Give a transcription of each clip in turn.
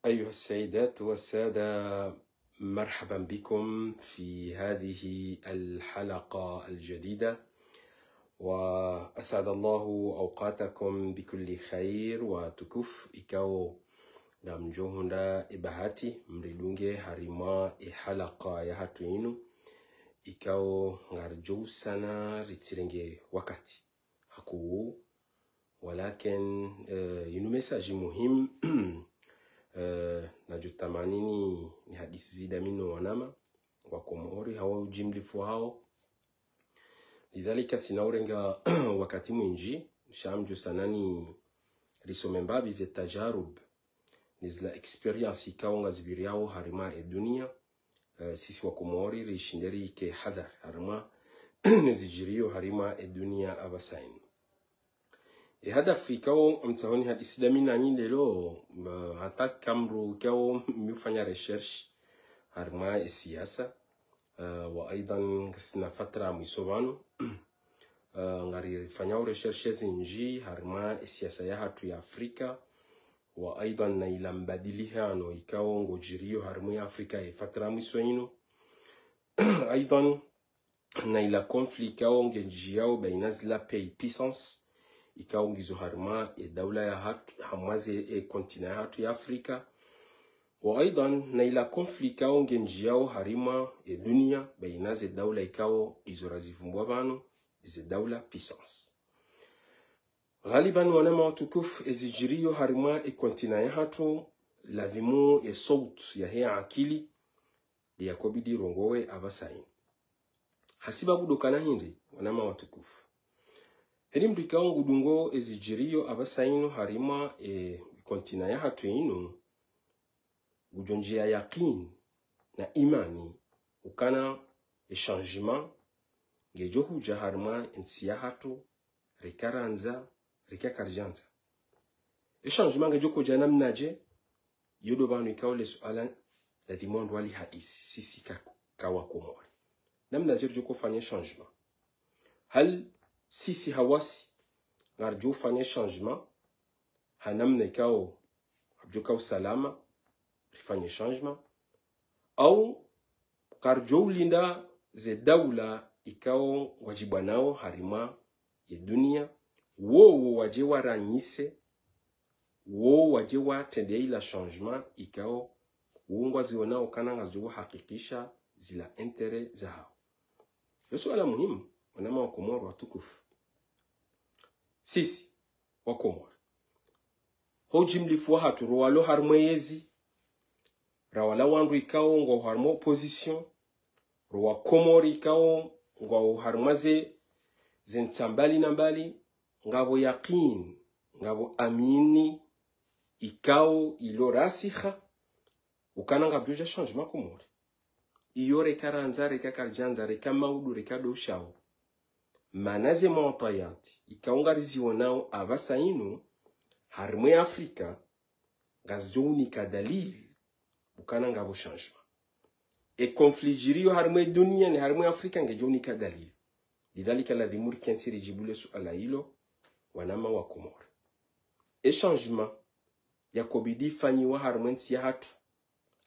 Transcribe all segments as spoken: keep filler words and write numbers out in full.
أيها السيدات والسادة، مرحبا بكم في هذه الحلقة الجديدة، وأسعد الله أوقاتكم بكل خير. Watukufu, ikao ngamdjo hundra ye bahati mridunge harimwa ye halaka yahatru yinu, ikao ngaridjo usana ritsirenge wakati hakuu. Walakin, eh, yinu message muhimu, eh, nadjo tamani ni, nihadisi zida mi no wanama wa Komori hawu ujimlifu hawo. Lidhalika, tsina urenga wakati mwindji, sha ngamdjo usana ni risome mbapvi ze tajarub, ni zila expérience ikao ngazipviriao harimwa ye dunia, eh, sisi wa Komori rishinde rike hadhar harimwa ne zidjiriyo harimwa ye dunia apvasa yinu. Ye hadafu ikao ngamtsaho nihadisi da mi nanyi leo, ma, hata kamru ikao mi ufanya recherche harimwa ye siasa, eh, wa aidhan ngasina fatra mwiso pvanu, eh, ngarifanyao recherche zindji harimwa ye siasa yahatru ya Afrika, wa aidhan na ila mbadilihano ikao ngodjiriyo harimwa ye Afrika ye fatra mwiso yinu. Aidhan, na ila conflit ikao ngendjiyao baina zila pays puissance ikao ngizo harimwa ye daula yahatru, harimwa ze, ye continent yahatru ya Afrika. Wa aidhan, na ila conflit ikao ngendjiyao harimwa ye dunia baina ze daula ikao izo razivumbua pvanu, ze daula puissance. Ghaliban, wanama watukufu, ye zidjiriyo harimwa ye continent yahatru, ladhimu ye sauti yahe akili, ndeyakobidi irongowe apvasa yinu. Hasibabu ndo ukana hindri, wanama watukufu? Heli mndru ikao ngudungao ye zidjiriyo apvasa yinu harimwa ye continent yahatru yinu, ngudjo ndjia yakini na imani ukana ye changement ngedjo hudja harimwa ye ntsi yahatru, reka randza, reka karidjandza. Ye changement ngedjo kodja namnadje? Iyo ndo pvanu ikao le suala ladhimu wandru walihadisi, sisi ka, ka wa Komori. Namnadje ridjo kofanya changement? Hal sisi hawasi ngaridjo fanya changement ha namna ikao ngapvodjo ka usalama, rifanye changement? Au karidjo ulinda ze daula ikao ngwadjibwanao harimwa ye dunia, wowo wadje waranyise, wowo wadje watrende ila changement ikao wo ngwazionao ukana ngazidjo wahakikisha zila intérêt zahawo? Yo suala muhimu, wanama wa Komori watukufu. Sisi wa Komori, ho ujimlifu wahatru, ro walo harimwa ye yezi, ra wala wandru ikao ngwao harimwa opposition, ro wa Komori ikao ngwao harimwa ze, ze ntsa mbali na mbali, ngapvo yakini, ngapvo amini ikao ilo rasikha ukana ngapvodjo dja changement Komori. Iyo reka randza, reka karidjandza, reka maudu, reka ndo ushao, mana ze mu'tiyat ikao ngarizionao apvasa yinu harimwa ye Afrika ngazidjo unika dalili ukana ngapvo changement. Ye conflit idjiriyo harimwa ye dunia ne harimwa ye Afrika ngedjo unika dalili. Lidhalika, ladhimu rikentsi ridjibu le suala ilo, wanama wa Komori. Ye changement yakobidi ifanyiwa harimwa ye ntsi yahatru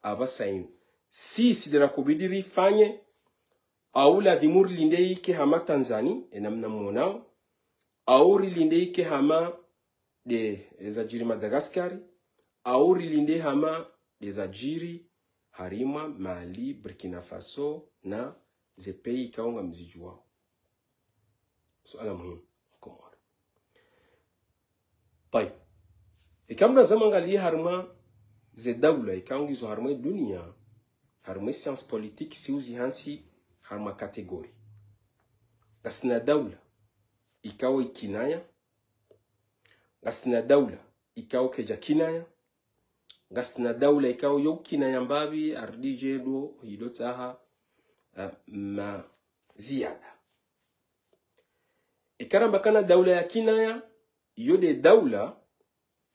apvasa yinu, sisi ndera kobidi rifanye, au ladhimu rilinde ike hama Tanzanie, ye namna mwonao, au rilinde ike hama nde zadjiri Madagascar, au rilinde hama nde zadjiri harimwa Mali, Burkina Faso, na ze pays ikao ngamzidjuwao? Suala muhimu, Komori. Tayib. Ika mndru azamangaliye harimwa ze daula ikao ngizo harimwa ye dunia, harimwa ye science politique, si uzihantsi harimwa catégorie. Ngasina daula ikao ikinaya, ngasina daula ikao kedja kinaya, ngasina daula ikao yo kinaya mbapvi, ardije ndo, hido tsaha, eh, ma ziada. Ika ramba kana daula ya kinaya, iyo nde daula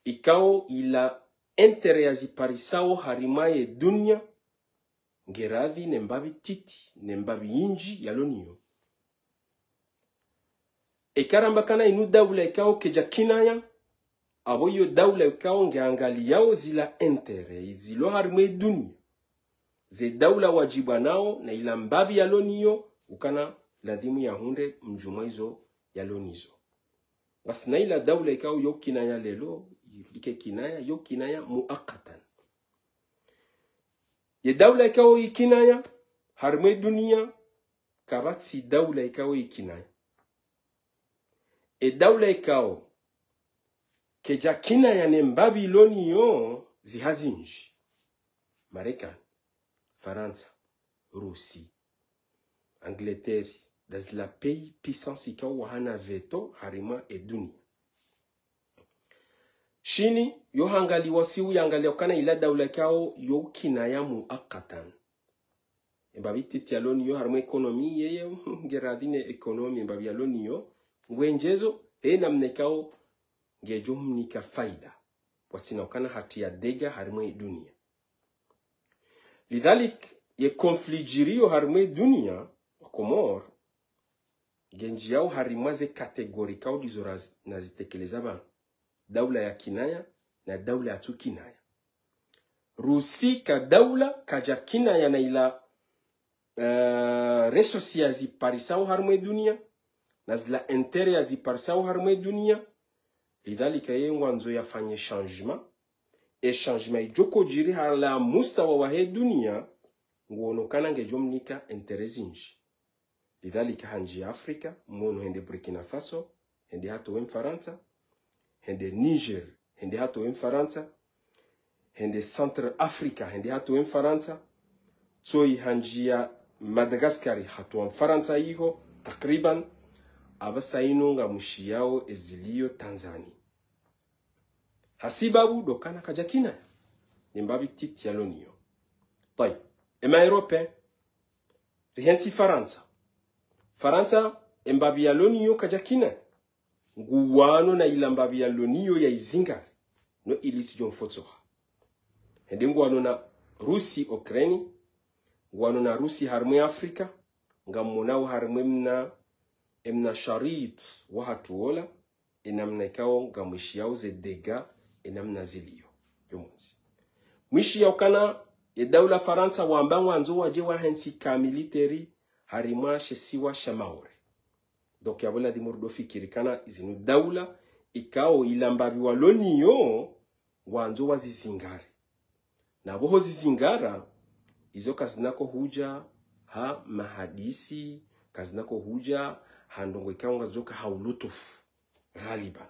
ikao ila intérêt yaziparisao harimwa ye dunia, ngeradhi ne mbapvi titi, ne mbapvi yindji yalo nayo. Ika ramba kana inu daula ikao kedja kinaya, Apvo iyo daula ikao ngiangaliyao zila intérêt zilo harimwa ye dunia. Ze daula wadjibwa nao na ila mbapvi yalo nayo, ukana ladhimu yahundre mdjumwa izo yalo nazo. Basi na ila daula ikao yo kinaya leo, yike kinaya, yo kinaya muakatan. Ye daula ikao yi kinaya, harimwa ye dunia, kapvatsi daula ikao yi kinaya. E daula ikao kedja kinaya ne mbapvi ilo nayo ziha zindji. Marekani, Farantsa, Rusi, Angleterre, nda zila pays puissance ikao wahana veto harimwa e dunia. Shini, yo hangaliwa si uyangaliya ukana ila daula ikao yo kinaya muakatan. E mbapvi titi yalo nayo harimwa économie yeye, nge radhi ne économie, e mbapvi yalo nayo, ngwendjezo, he namna ikao ngedjo mnika faida. Pvwatsina ukana hatriya dégâts harimwa ye dunia. Lidhalik, ye conflit djiriyo harimwa ye dunia, wa Komori, ngendjiyao harimwa ze catégorie ikao ndizo raz-, nazitekeleza pvanu. Daula ya kinaya, na daula yatsu kinaya. Rusi ka daula kadja kinaya na ila, eh, ressources yaziparisao harimwa ye dunia, na zila intérêts yaziparisao harimwa ye dunia. Lidhalika ye ngwandzo yafanye changement. E changement idjo kodjiri hala mustawa wahe dunia, nguono ukana ngedjo mnika intérêts zindji. Lidhalika handjiya Afrika, mwono hende Burkina Faso, hende hatowe Mfarantsa, hende Niger, hende hatowe Mfarantsa, hende Centre Africa, hende hatowe Mfarantsa, tsoyi handjiya Madagascar hatowa Mfarantsa iho, takriban, apvasa inu ngamwishiyao eziliyo Tanzanie. Hasibabu ndo ukana kadja kinaya ne mbapvi titi yalo nayo. Tayib, ema Européens, rihentsi Farantsa. Farantsa, e mbapvi yalo nayo kadja kinaya. Nguwano na ila mbapvi yalo nayo ya izingari. No ili sidjo mfotsoha. Hende nguwano na Rusi Ukraine, nguwano na Rusi harimwa ye Afrika, ngamwonao harimwa emna, emna sharit wahatru wola, enamna ikao ngamwishiyao ze dégâts, enamna ziliyo. Yo mwezi. Mwishiya ukana, ye daula Farantsa wamba ngwandzo wadje wahentsi ka militaire harimwa she isiwa sha Maore. Donc, yapvo ladhimu rudo fikiri ukana izinu daula, ikao ila mbapvi walo nayo, ngwandzo wazizingare. Na pvo ho zizingara, izo kazinako hudja ha mahadisi, kazinako hudja ha ndrongoo ikao ngazidjoka ha ulutufu, ghaliban.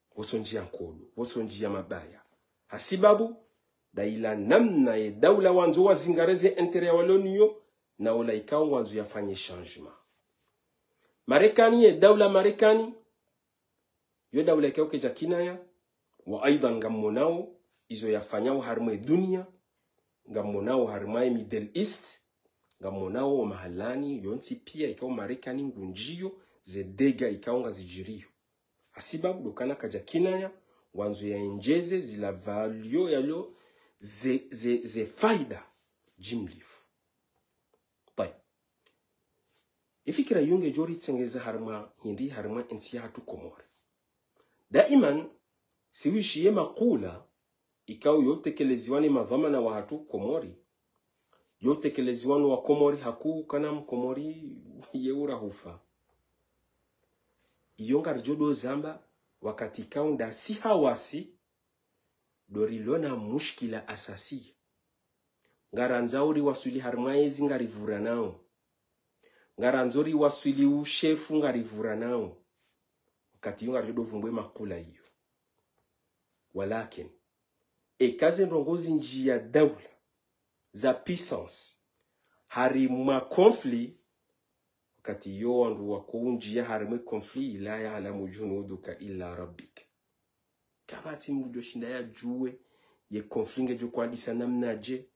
Pvo tso ndjiya nkodo, pvo tso ndjiya mabaya. Hasibabu, nda ila namna ye daula wandzo wazingare ze intérêts ya walo nayo, na ola ikao ngwandzo yafanye changement. Marekani, ye daula Marekani, yo daula ikao kedja kinaya, wa aidhan ngamwonao izo yafanyao harimwa ye dunia, ngamwonao harimwa ye Middle East, ngamwonao wo mahalani, yontsi pia ikao Marekani ngundjiyo, ze dégâts ikao ngazidjiriyo. Hasibabu ndo ukana kadja kinaya, ngwandzo yaendjeze zila valio yalo ze, ze, ze faida jimlifu. Tayib. Ifikira iyo ngedjo ritsengeza harimwa hindri, harimwa entsi yahatru Komori. Daiman, siwishiye makula, ikao yo utekeleziwa ne madhwamana wahatru Komori, yo utekeleziwa no wa Komori hakuu ukana Mkomori ye urahufa. Iyo ngaridjo do zamba wakati ikao nda si hawasi, ndo rilo na mushkila asasi. Ngarandzao riwaswili harimwa yezi ngarivuranao. Ngarandzo riwaswili ushefu ngarivuranao. Wakati iyo ngaridjo do vumbwe makula iyo. Walakin, eka ze ndrongoo zindjiya daula, za puissance, harimwa conflit, wakati iyo wandru wako undjiya harimwa ye conflit, la ya'lamu junuduka illa rabbik. Kapvatsi mndru djo shinda yadjuwe, ye conflit ngedjo hwandisa namnadje,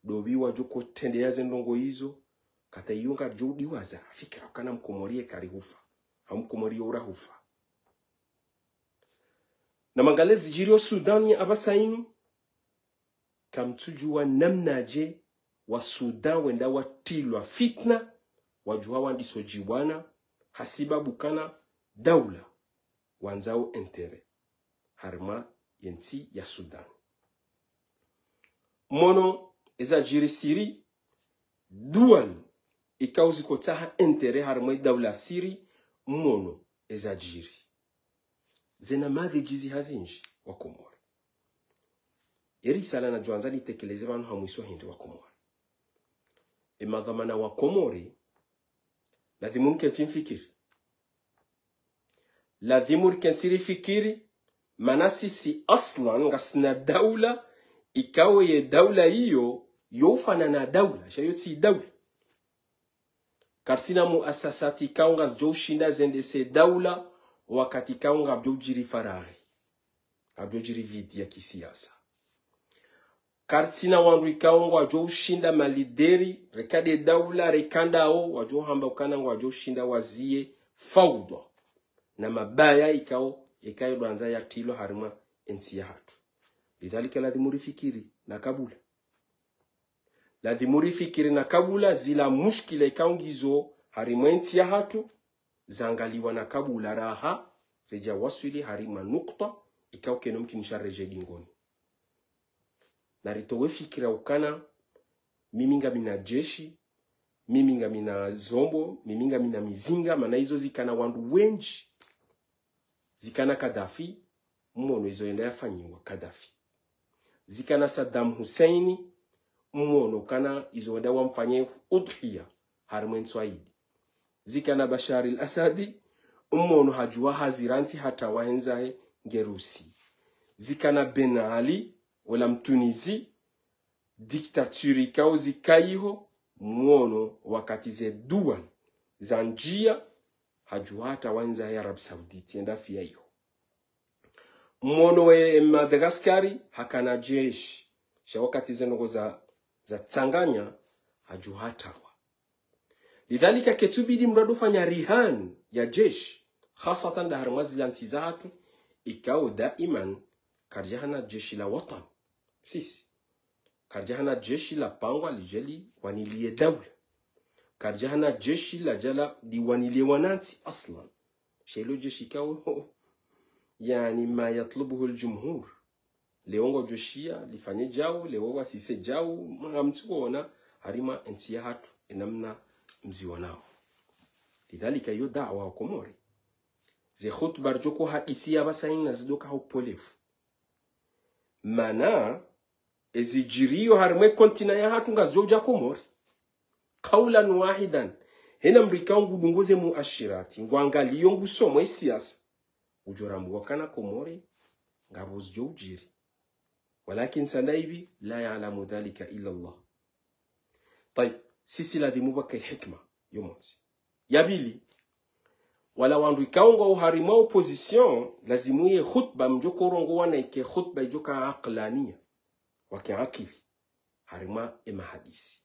ndopvi wadjo kotrendeya ze ndrongoo izo, kata iyo ngaridjo udiwaza, fikira ukana Mkomori ye karihufa, ha Mkomori yo urahufa. Na mwangalie zidjiriyo Sudan ya apvasa inu, kamtsudjuwa namnadje wa Sudan wenda watrilwa fitna, wadjuha wandiso djiwana, hasibabu ukana daula, wandzao intérêt. harimwa yentsi ya Sudan. Mwono ezadjiri Siri, dual ikao zikotsaha intérêt harimwa edaula Siri, mwono ezadjiri. Zena madhidjizi hazindji wa Komori. Erisala nadjwandza nitekeleze pvanu ha mwiso hindri wa Komori. Emadhwamana wa Komori, ladhimu mkentsi mfikiri. Ladhimu rikentsi rifikiri, mana sisi aslan ngasina daula, ikao ye daula iyo, yo ufanana daula, sha yo tsi daula. Karitsina muasasati ikao ngazidjo ushinda zendese daula, wakati ikao ngapvadjo udjiri faraghi. Ngapvadjo udjiri vide ya kisiasa. Karitsina wandru ikao ngwadjo ushinda malideri, reka nde daula, reka ndawo, wadjo hamba ukana ngwadjo ushinda waziye faudha. Na mabaya ikao, ikao dwandza yatrilwa harimwa entsi yahatru. Lidhalika ladhimu rifikiri na kabula. Ladhimu rifikiri na kabula zila mushkila ikao ngizo harimwa entsi yahatru, zangaliwa na kabula raha, redja waswili harimwa nukta, ikao kayina mkinisha redje dingoni. Na ritowe fikira ukana, mimi ngamina jeshi, mimi ngamina zombo, mimi ngamina mizinga, mana izo zikana wandru wendji. Zikana Kadhafi, mwono izo yenda yafanyiwa Kadhafi. Zikana Saddam Hussein, mwono ukana izo wenda wamfanye udhiya, harimwa entsi ya Idi. Zikana Bashar al-Assad, mwono hadjuwa hazirantsi hata wahendza he nge Rusi. Zikana Ben Ali, wola Mtunizi, dictature ikao zikaiho, mwono wakati ze dual zandjia, hadjuwa hata wahendza he Arabie Saoudite, yenda fiya iho. Mwono we Madagascar, hakana jeshi, sha wakati ze ndrongoo za, zatsanganya, hadjuwa hata wa. Lidhalika ketsubidi mndru yadofanya rihan ya jeshi, khasatan nda harimwa zila ntsi zahatru, ikao daiman, karidjahana jeshi la watan. Sisi. Karidjahana jeshi lapangwa lidje liwaniliye daula. Karidjahana jeshi ladja la liwaniliye wanantsi aslan. Sha ilo jeshi ikao, yaani, ma yatlubuhu al-jumhur. Leo ngodjoshiya lifanye djau, leo wasise djau, mwa mtsuona harimwa entsi yahatru, enamna mziwonao. Lidhalika iyo daawa wa Komori. Ze khutba ridjoko hadisiya pvasa inu nazidoka ha upvolevu. Mana, ezidjiriyo harimwa ekontina yahatru ngazidjo udja Komori. Kaulan wahidan, hena mndru ikao ngudungo ze muashirati, ngwangaliyo ngusomo esiasa, udjo rambwa ukana Komori, ngapvo zidjo udjiri. Walakin sanda ipvi, la ya'lamu dhalika illa Allah. Tayib, sisi ladhimu pvwake hikma, yo montsi. Ya pvili, wala wandru ikao ngwao harimwa opposition, lazimu ye khutba mdjoko rongowa na ike khutba idjoka aqlaniya, wake akili, harimwa emahadisi.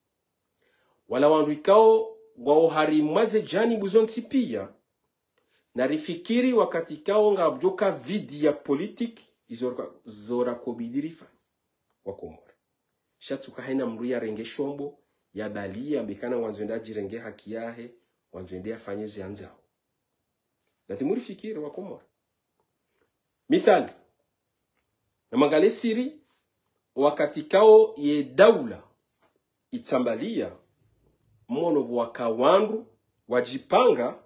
Wala wandru ikao ngwao harimwa ze janibu zontsi piya, narifikiri wakati ikao ngapvodjoka vide ya politique, izo ra-, zo rakobidi rifanye wa Komori. Sha tsuka haina mndru yarenge shombo, yabaliya, yambe ukana ngwandzo yende yadjirenge haki yahe, ngwandzo yende yafanye zo yandzao. Ladhimu rifikiri wa Komori. Mithali, namangaliye Siri, wakati ikao ye daula itsambaliya, mwono pvwaka wandru wadjipanga,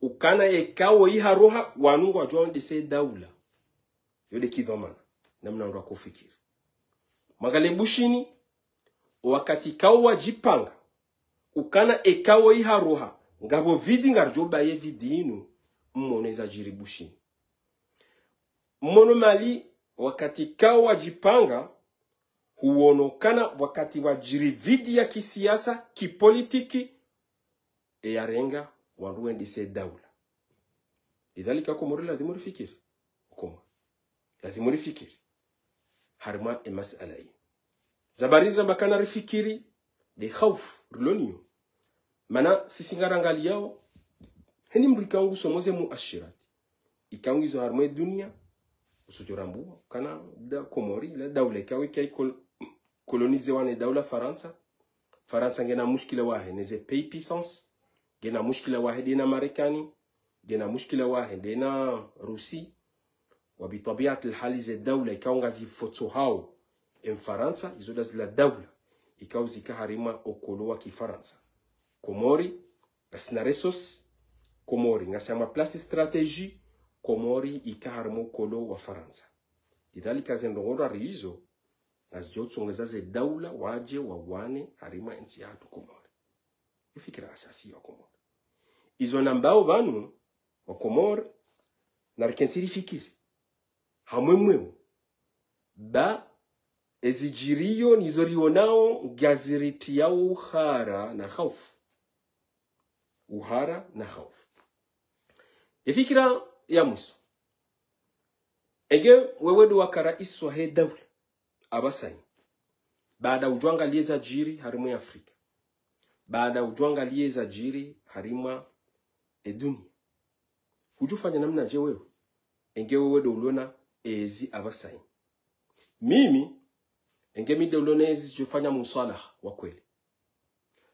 ukana yeka wo iha roha, wanu ngwadjo wendese daula. Yo nde kidhwamana, namna wandru wakofikiri. Mangaliye Bushini, wakati ikao wadjipanga, ukana yeka wo iha roha, ngapvo vide ngaridjo baye vide inu, mwono ezadjiri Bushini. Mwono Mali, wakati ikao wadjipanga, huono ukana wakati wadjiri vide ya kisiasa, kipolitiki, eyarenga wandru wendese daula. Lidhalika Komori ladhimu rifikiri. Komori. Ladhimu rifikiri. Harimwa emasala yi. Za baridi na makana rifikiri, nde khaufu, rilo nayo. Mana sisi ngarangaliyao, heni mndru ikao ngusomo ze muashirati. Ikao ngizo harimwa edunia, usudjo rambwa ukana nda Komori, la daula ikao ika ikol-, kolonizewa ne daula Farantsa. Farantsa ngena mushkila wahe neze pays puissance, ngena mushkila wahe ndena Marekani, ngena mushkila wahe ndena Rusi. Wa bitwabiati lhali ze daula ikao ngazifotsohao e Mfarantsa, izo nda zila daula ikao zika harimwa okolo wa Kifarantsa. Komori, ngasina ressources, Komori, ngasina ma places stratégiques, Komori ika harimwa okolo wa Farantsa. Lidhalika ze ndrongoo ndrwari izo, ngazidjo tsongeza ze daula wadje wawane harimwa entsi yahatru Komori. Ifikira asasi ya Komori. Izo nambao pvanu, wa Komori, narikentsi rifikiri. Hamwe mweo. Ba, ezidjiriyo nizo rionao ngaziritiyao uhara na khaufu. Uhara na khaufu. Ifikira ya mwiso. Enge wewe ndo waka raisi wahe daula apvasa inu. Baada udjo angaliya ezadjiri harimwa e Afrika. Baada udjo angaliya ezadjiri harimwa e dunia. Hudjo fanya namnadje wewe? Enge wewe ndo ulona ezi apvasa inu. Mimi, enge mi ndo ulona ezi tsidjo fanya muswalaha wa kweli.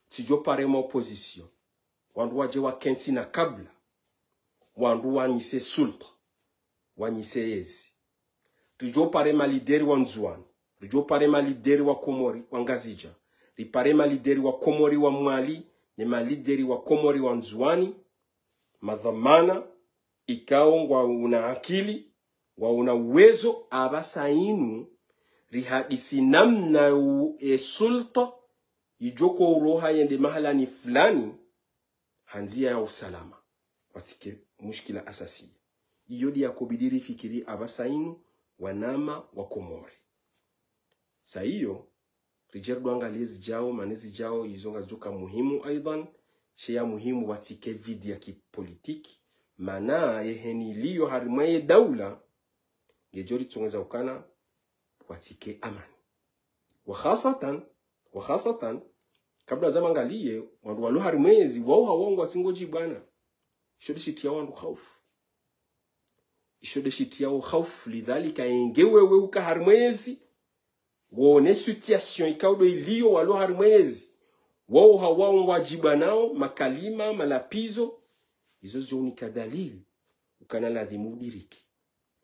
Tsidjo pare ma opposition. Wandru wadje wakentsi na kabla. Wandru wanyise sultwa. Wanyise ezi. Ridjo pare ma leaders wa Ndzuwani. Ridjo pare ma leaders wa Komori, wa Ngazidja. Ripare ma leaders wa Komori wa Mwali, ne ma leaders wa Komori wa Ndzuwani. Madhwamana, ikao ngwauna akili, ngwauna uwezo, apvasa inu, rihadisi namna u, e sultwa, idjo ko uroha yende mahalani fulani, ha ndziya ya usalama, watsike mushkila asasiya. Iyo ndo yakobidi rifikiri apvasa inu wanama wa Komori. Sa iyo, ridje ridjo angaliya ezidjao, mana ezidjao izo ngazidjo ka muhimu aidhan, she ya muhimu watsike vide ya kipolitiki, mana yeheni iliyo harimwa ye daula, ngedjo ritsongeza ukana watsike amani. Wa khasatan, wa khasatan, kabla zama ngaliye, wandru walo harimwa ezi, wao ha wao ngwatsingo djibwana. Isho ndo shitiyao wandru khaufu. Isho ndo shitiyao khaufu, lidhalika enge wewe uka harimwa ezi, wone situation ikao ndo iliyo walo harimwa ezi. Wao ha wao ngwadjibwanao, makalima, malapvizo, izo zidjo unika dalili, ukana ladhimu udiriki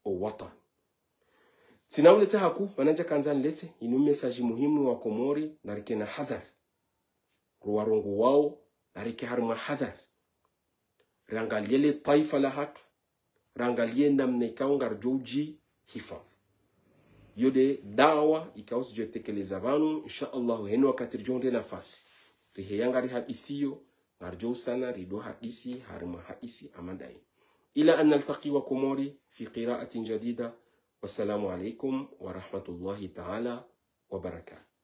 o watwani. Tsina uletse haku, mana ndja kandza niletse, inu message muhimu wa Komori, narike na hadhari. Ro warongoao, narike harimwa hadhari. Rangaliye le twaifa lahatru, rangaliye namna ikao ngaridjo udjihifadhwi. Iyo nde daawa ikao tsidjo tekeleza pvanu, insha Allah, heni wakati ridjo hundre nafasi. Riheya ngarihadisiyo, ngaridjo usana, ridjo hadisi, harimwa hadisi, amadayi. إلى أن نلتقي وكوموري في قراءة جديدة. والسلام عليكم ورحمة الله تعالى وبركاته.